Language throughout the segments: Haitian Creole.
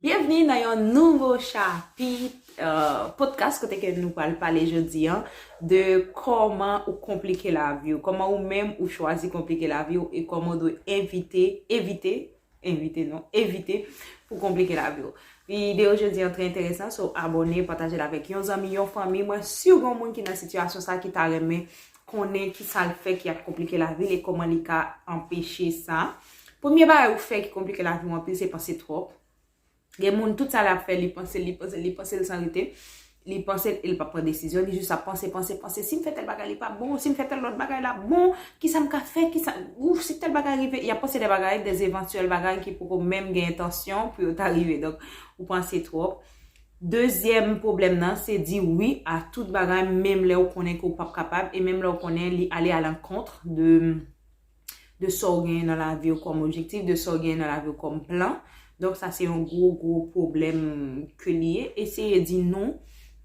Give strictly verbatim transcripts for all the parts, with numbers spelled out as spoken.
Byenvni nan yon nouvo chapit uh, podcast kote ke nou pral pale jodi an de kòman ou konplike lavi w, kòman ou menm ou chwazi konplike lavi w e kòman ou dwe evite, evite, evite non, evite pou konplike lavi w. Videyo jodi an trè enteresan, so abòne, pataje l avèk yon zanmi, yon fanmi. Mwen si gen yon moun ki nan sitiyasyon sa ki ta renmen konnen ki sa l fè ki ap konplike lavi l e kòman li ka anpeche sa. Premye bagay ou fè ki konplike lavi w anpil se panse twòp. Gen moun tout sa l ap fè, li panse, li panse, li panse l san rete. Li panse l, li pa pran desizyon, li jis ap panse, panse, panse. Si m fè tèl bagay, li pa bon. Si m fè tèl lòt bagay la bon, ki sa m ka fè? Ki sa, ou, si tèl bagay rive, y ap panse de bagay, de evantyèl bagay ki poko menm gen entansyon pou yo ta rive. Donk, ou panse twòp. Dezyèm pwoblèm nan, se di wi a tout bagay, menm lè ou konnen ke ou p ap kapab, e menm lè ou konnen li ale a lankont de de sa w genyen nan lavi w kòm objektif, de sa w genyen nan lavi w kòm plan. Donk, sa se yon gwo, gwo pwoblèm ke li ye. Eseye di non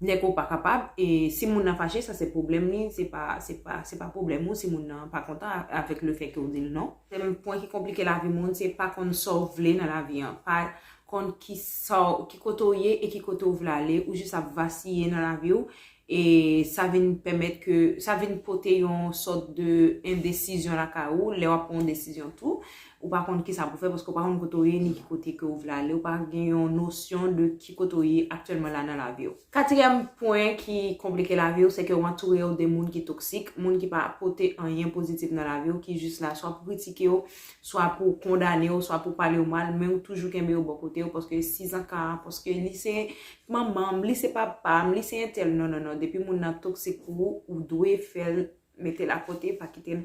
lè ke w pa kapab. E si moun nan fache, sa se pwoblèm li, se pa, se pa, se pa pwoblèm ou si moun nan pa kontan a- avèk le fè ke w di l non. Dezyèm pwen ki konplike lavi moun, se pa konn sa w vle nan lavi an. Pa konn ki sa w- ki kote w ye e ki kote w vle ale. Ou jis ap vasiye nan lavi w. E sa vin pèmèt ke, sa vin pote yon sòt de endesizyon lakay ou, lè w ap pran yon desizyon tou, ou pa konn ki sa pou fè, paske ou pa konn kote w ye, ni ki kote ke w vle ale, ou pa gen yon nosyon de ki kote w ye aktyèlman la nan lavi w. Katriyèm pwen ki konplike lavi w, se ke w antoure w de moun ki toksik, moun ki pa pote anyen pozitif nan lavi w, ki jis la swa pou kritike w, swa pou kondane w, swa pou pale w mal, men ou toujou kenbe yo bò kote w, paske sizanka, paske li se manman m, li se papa m, li se entèl. Non, non, non. Depi moun nan toksik pou ou, ou dwe fè l mete l akote, pa kite l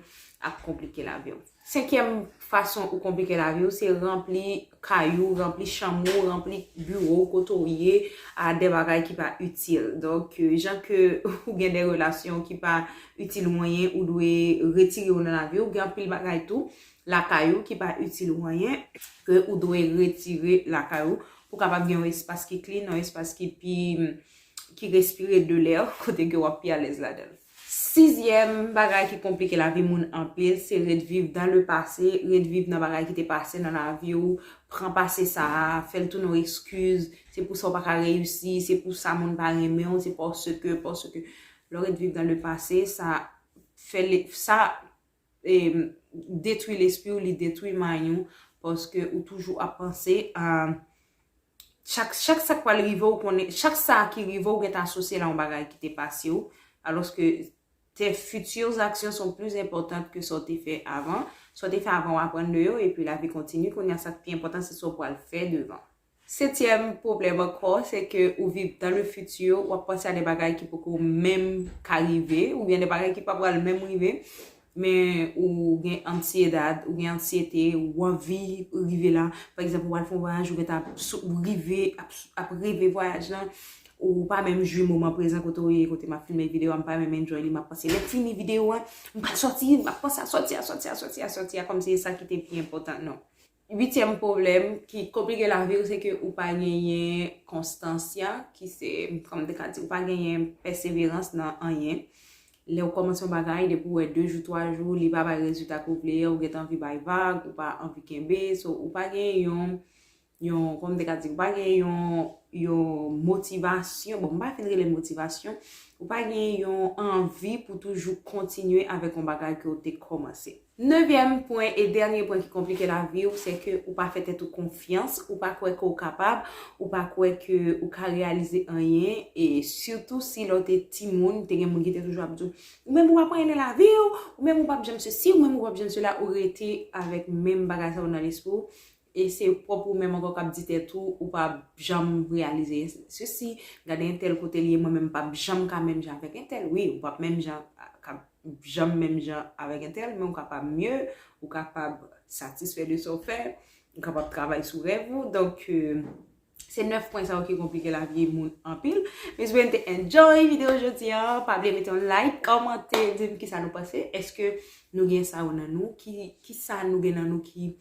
ap konplike lavi w. Senkyèm fason ou konplike lavi w, se ranpli kay ou, ranpli chanm ou, ranpli biwo w, kote w ye, a de bagay ki pa itil. Donk, euh, jan ke ou gen de relasyon ki pa itil ou anyen, ou dwe retire yo nan lavi w. Gen anpil bagay tou lakay ou ki pa itil ou anyen, ke ou dwe retire lakay ou pou kapab gen yon espas ki clean, yon espas ki pi, ki respire de lè, kote ke w ap pi alèz ladan l. Sizyèm bagay ki konplike lavi moun anpil, se ret viv dans le passé, ret viv nan bagay ki te pase nan lavi w, pran pase sa a, fè l tounen yon eskiz, se pou sa w pa ka reyisi, se pou sa moun pa renmen w, se paske, paske. Lè w ret viv dans le passé, sa fè le, sa e, detwi lespri w, li detwi mind ou, paske ou toujou ap panse a chak, chak sa k pral rive w, konnen, chak sa ki rive w, ou gentan asosye l a yon bagay ki te pase w, alòske tes futures actions sont plus importantes que sa w te fè avan. Sa w te fè avan, w aprann de yo, epi lavi kontini. Kounye a, sa k pi enpòtan, se sa w pral fè devan. Setyèm pwoblèm ankò, se ke ou viv dans le futur, w ap panse a de bagay ki poko menm ka rive, oubyen de bagay ki pa pral menm rive, men ou gen ansyedad, ou gen ansyete, ou anvi rive la. Pa egzanp, ou pral fè yon vwayaj, ou gentan ap sou- rive, ap, ap reve vwayaj lan, ou pa menm jwi moman prezan kote w ye, kote m ap filme videyo a, m pa menm enjoy li, m ap panse, lè m fini videyo a, m pral sòti, m ap panse a sòti a, sòti a, sòti a, sòti a, kòmsi se sa ki te pi enpòtan, non. Uityèm pwoblèm ki konplike lavi w, se ke ou pa genyen konstansya, ki se, kòm m te ka di, ou pa genyen pèseverans nan anyen. Lè w kòmanse yon bagay, depi w wè de jou, twa jou, li pa bay rezilta ke w vle a, ou gentan anvi bay vag, ou pa anvi kenbe, so, ou pa gen yon, yon, kòm m te ka di, ou pa gen yon, yon motivasyon, bon, m pa fin rele motivasyon, ou pa gen yon anvi pou toujou kontinye avèk yon bagay ke w te kòmanse. Nevyèm pwen e dènye pwen ki konplike lavi w, se ke ou pa fè tèt ou konfyans, ou pa kwè ke w kapab, ou pa kwè ke ou ka reyalize anyen, e sitou si lè w te timoun, te gen moun ki te toujou ap di w, ou menm ou pa pran anyen nan lavi w, ou menm ou p ap janm sesi, ou menm ou p ap janm sela, ou rete avèk menm bagay sa yo nan lespri w, e se pwòp ou menm ankò k ap di tèt ou, ou p ap janm reyalize sesi, gade entèl kote l ye, mwen menm m p ap janm ka menm jan avèk entèl, wi, ou p ap menm jan, ka janm menm jan avèk entèl, men ou kapab mye, ou kapab satisfè de sa w fè, ou kapab travay sou rèv ou. Donk, euh, se nèf pwen sa yo ki konplike lavi moun anpil. M espere n te enjoy videyo jodi a. Pa bliye mete yon like, kòmante, di m kisa nou panse. Èske nou gen sa yo nan nou? Ki, kisa nou gen nan nou ki,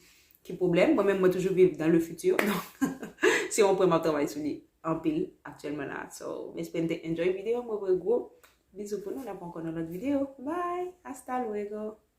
ki pwoblèm? Mwen menm, mwen toujou viv dans le futur. Donk, se yon pwen m ap travay sou li anpil aktyèlman la. So, m espere n te enjoy videyo. Mwen voye gwo bizou pou nou. N ap ankò nan lòt videyo. Bye! Hasta luego!